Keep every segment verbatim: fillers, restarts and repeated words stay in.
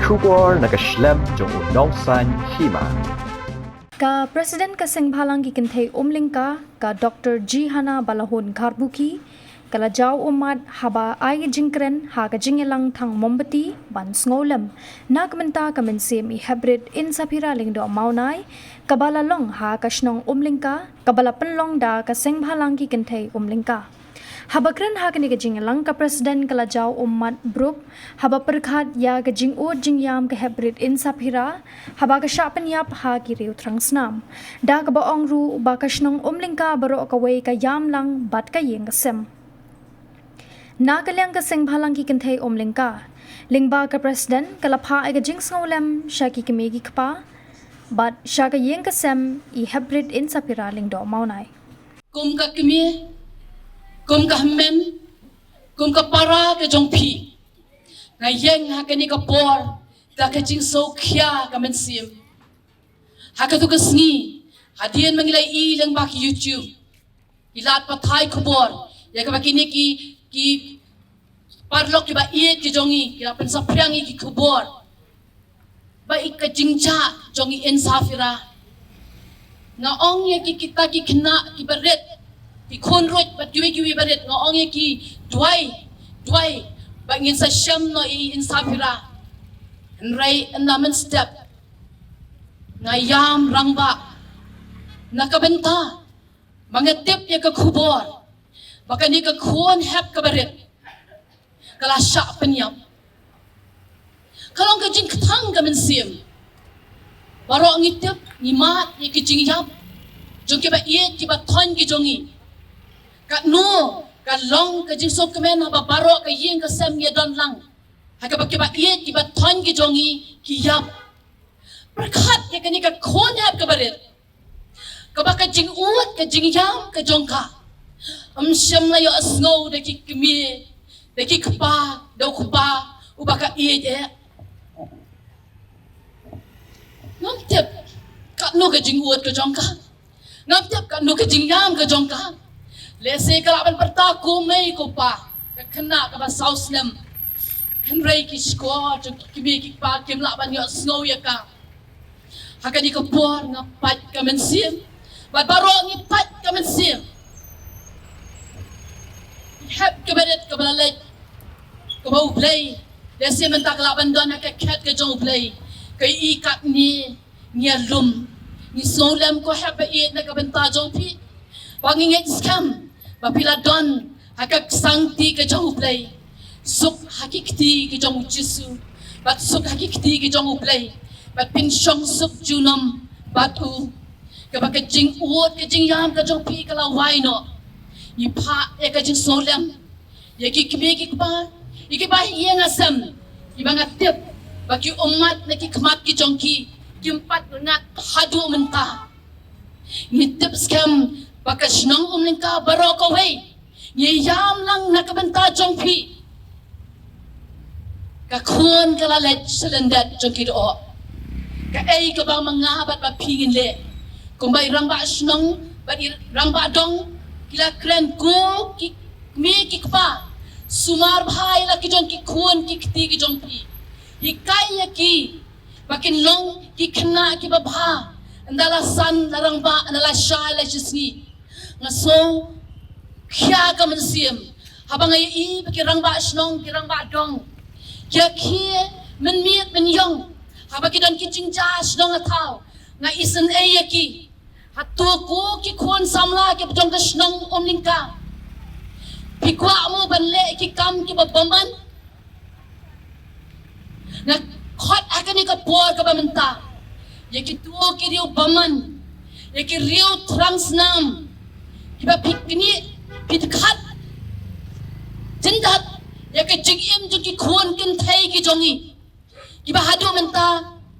Khubor na ka shlem jong u nongsaiñ hima. Ka President ka Seng Bhalang ki Kynthei Umlyngka, ka Doctor G Hana Balahun Kharbuki, ka la jaw ummat haba ai jingkren ha ka jingïalang thang mombati ban sngewlem na ka bynta ka mynsiem i Hepbrit Insaphira Lyngdoh Mawnai, kaba la long ha ka shnong Umlyngka, kaba la pynlong da ka Seng Bhalang ki Kynthei Umlyngka. Haba kren ha kane ka jingïalang, ka President ka la jaw ummat bruk haba pyrkhat ïa ka jingud jingïam ka Hepbrit Insaphira haba ka shah pynïap ha ki riew thrang snam. Da kaba ong ruh ba ka shnong Umlyngka baroh kawei ka ïam lang bad ka ïing ka sem. Na ka liang ka Seng Bhalang ki Kynthei Umlyngka, lyngba ka President, ka la phah ïa ka jingsngewlem sha ki kmie ki kpa bad sha ka ïing ka sem i Hepbrit Insaphira Lyngdoh Mawnai. Kum ka kmie, kum ka hynmen, kum ka para ka jong phi, nga ïeng ha kane ka por da ka jingsngewkhia ka mynsiem. Ha katu ka sngi, hadien ba ngi la ïohi lyngba ki YouTube, ki lad pathai khubor ïa kaba kine ki, ki paralok kiba ïeit ki jong ngi ki la pynsaphriang ïa ki khubor ba i ka jingjia jong i Insaphira. Nga ong ïa ki, kita ki khynnah kiba rit, ki khun ruh bad kiwei kiwei barit, nga ong ïa ki, duwai, duwai ba ngin sa shem noh ïa i Insaphira. Hynrei ynda mynstep nga ïam rangbah na ka bynta ba nga tip ïa ka khubor ba kane ka khun hep kaba rit ka la shah pynïap. Ka long ka jingkthang ka mynsiem. Baroh ngi tip, ngi mad ïa ka jingïap jong kiba ïeit kiba thoiñ ki jong ngi. Katno ka long ka jingsngewkmen haba baroh ka ïing ka sem ngi don lang ha kaba kiba ïeit kiba thoiñ ki jong ngi ki ïap. Pyrkhat ïa kane ka khun hep kaba rit, kaba ka jingud ka jingïam ka jong ka, ym shym la ïohsngew da ki kmie, da ki kpa, da u kpa uba ka ïeit eh. Ngam tip katno ka jingud ka jong ka. Ngam tip katno ka jingïam ka jong ka. Lehse ka lah ban pyrta ko mei ko pa, ka khynnah kaba saw snem. Hynrei ki shkor jong ki kmie ki kpa kim lah ban ïohsngew ïa ka. Ha kane ka por nga pait ka mynsiem bad baroh ngi pait ka mynsiem. Hep kaba rit kaba la leit, kaba U Blei, lehse mynta ka lah ban don ha ka khet ka jong U Blei. Ka i katne ngi ïalum, ngi sngewlem ko hep ba ïeit na ka bynta jong phi. Ba ngi ngeit skhem ba phi la don ha ka ksangti ka jong U Blei. Suk ha ki kti ki jong U Jisu bad suk ha ki kti ki jong U Blei bad phin shong suk junom bad u. Kaba ka jingud ka jingïam ka jong phi ka la wai noh. Ngi phah ïa ka jingsngewlem ïa ki kmie ki kpa, ïa kiba ïeng ha sem, kiba nga tip ba ki ummat na ki khmat ki jong ki kim pat ngat haduh mynta. Ngi tip skhem ba ka shnong Umlyngka baroh kawei ngi ïam lang na ka bynta jong phi. Ka khun ka la leit sha lyndet jong ki doh. Kaei kaba ma nga bad ba phi ngin leh? Kumba i rangbah shnong bad i rangbah dong ki la kren, ko ki kmie ki kpa, sumar bha ïa la ki jong ki khun ki kti ki jong phi. Hikai ïa ki ba kin long ki khynnah kiba bha. Ynda la san la rangbah, ynda la shai la shisngi. Nga sngewkhia ka mynsiem haba nga ïohi ba ki rangbah shnong, ki rangbah dong, ki ïa khie mynmiet mynïong haba ki don ki jingjia shnong ha thaw. Nga isynei ïa ki. Hato ko ki khun samla kiba jong ka shnong Umlyngka, phi kwah mo ban leh ki kam kiba bymman? Nga khot ha kane ka por kaba mynta ïa kito ki riew bymman, ïa ki riew thrang snam, kiba phi knieh, phi dkhat jyndat ïa ka jingim jong ki khun kynthei ki jong ngi, kiba haduh mynta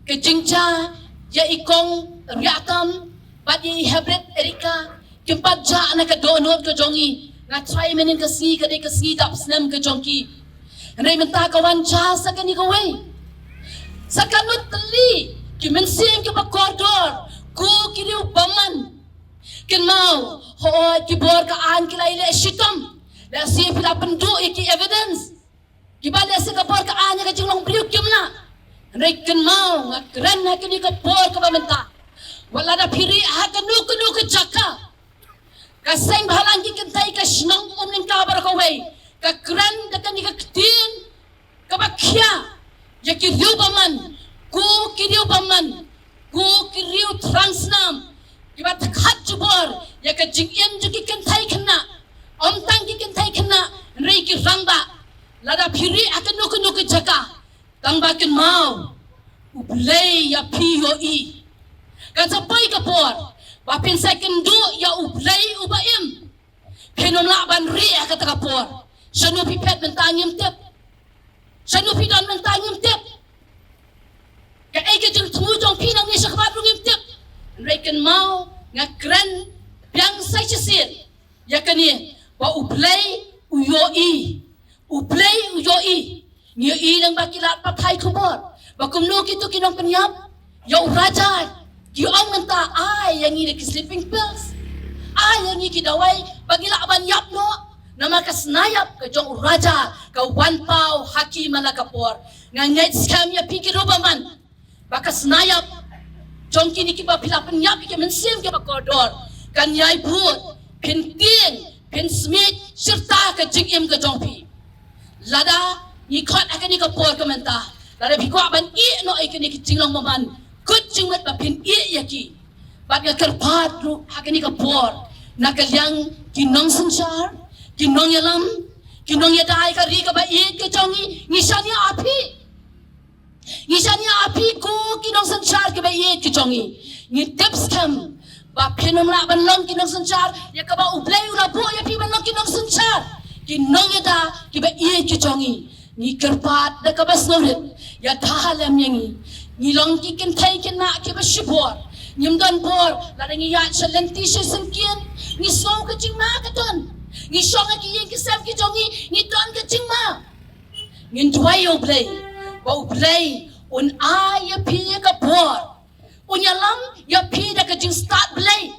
ka jingjia ïa i Kong Riahtam bad ïa i Hepbrit Erika kim pat jah na ka dohnud ka jong ngi. Nga tharai mynnin ka sngi ka dei ka sngi dap snem ka jong ki. Hynrei mynta ka wan jia sa kane kawei. Sa katno tylli ki mynsiem kiba kordor, ko ki riew bymman. Kynmaw, hooid ki bor ka aiñ ki la ïaleh shitom. Lehse phi la pynduh ïa ki evidence. Kiba lehse ka bor ka aiñ ïa ka jinglong briew kim lah. Hynrei kynmaw, nga kren ha kane ka por kaba mynta, wat lada phi rieh ha kano kano ka jaka, ka seng bhalang ki kynthei ka shnong Umlyngka baroh kawei ka kren da kane ka ktien kaba khia ïa ki riew bymman, ko ki riew bymman, ko ki riew thrang snam kiba thakat jubor ïa ka jingim jong ki kynthei khynnah. Ym tang ki kynthei khynnah, hynrei ki rangbah. Lada phi rieh ha kano kano ka jaka, tang ba kynmaw, U Blei ïa phi u ïohi. Kan sa poi ka por ba phin sa ïakynduh ïa U Blei uba im. Phin ym lah ban rieh ha kata ka por. Shano phi phet mynta ngim tip. Shano phi don mynta ngim tip. Kaei ka jingthmu jong phi nangne shakhmat ruh ngim tip. Hynrei kynmaw, nga kren biang sa shisien ïa kane, ba U Blei u ïohi. U Blei u ïohi. Ngi ïohi lem ba ki lad pathai khubor ba kumno kito ki nongpynïap ïa u Raja, ki ong mynta, ai ïa ngi da ki sleeping pills, ai ïa ngi ki dawai ba ngi lah ban ïap noh. Namar ka sna ïap ka jong u Raja ka wan paw ha ki man la ka por. Nga ngeit skhem ïa phi ki riew bymman, ba ka sna ïap jong kine kiba phi la pynïap ïa ki mynsiem kiba kordor kan ïai bud, phin tieng, phin smiej shirta ka jingim ka jong phi. Lada ngi khot ha kane ka por ka mynta, lada phi kwah ban ïeh noh ïa kine ki jinglong bymman, kut jingmut ba phin ïeh ïa ki. Bad nga kyrpad ruh ha kane ka por na ka liang ki nongsynshar, ki nongïalam, ki nongïada ïa ka ri kaba ïeit ka jong ngi, ngi shaniah ha phi. Ngi shaniah ha phi ko ki nongsynshar kiba ïeit ki jong ngi. Ngi tip skhem ba phin ym lah ban long ki nongsynshar ïa kaba U Blei u la buh ïa phi ban long ki nongsynshar, ki nongïada kiba ïeit ki jong ngi. Ngi kyrpad da kaba sngewrit, ïada ha lem ïa ngi. Ngi long ki kynthei khynnah kiba shibor. Ngim don bor lada ngi ïaid sha lynti sha syngkien. Ngi sngew ka jingma ka don. Ngi shong ha ki ïing ki sem ki jong ngi, ngi don ka jingma. Ngin duwai ïa U Blei ba U Blei un ai ïa phi ïa ka bor, un ïalam ïa phi da ka jingstad Blei.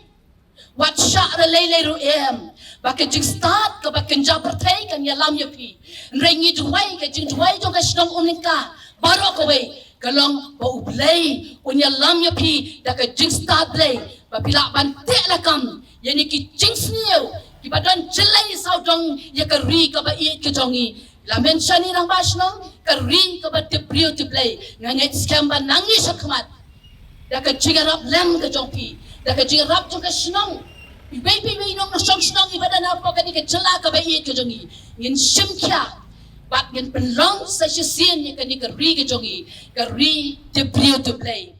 Wat shah re lei lei ruh em ba ka jingstad kaba kynja pyrthei kan ïalam ïa phi. Hynrei ngi duwai, ka jingduwai jong ka shnong Umlyngka baroh kawei ka long ba U Blei un ïalam ïa phi da ka jingstad Blei, ba phi lah ban teh lakam ïa kine ki jingsniew kiba don jyllei sawdong ïa ka ri kaba ïeit ka jong ngi. Lamen shane rangbah shnong, ka ri kaba tip briew tip Blei. Nga ngeit skhem ba nangne shakhmat, da ka jingïarap lem ka jong phi, da ka jingïarap jong ka shnong, iwei pa iwei i nongshong shnong iba don hapoh kane ka jylla kaba ïeit ka jong ngi, ngin shim khia bad ngin pynlong sa shisien ïa kane ka ri ka jong ngi, ka ri tip briew tip Blei.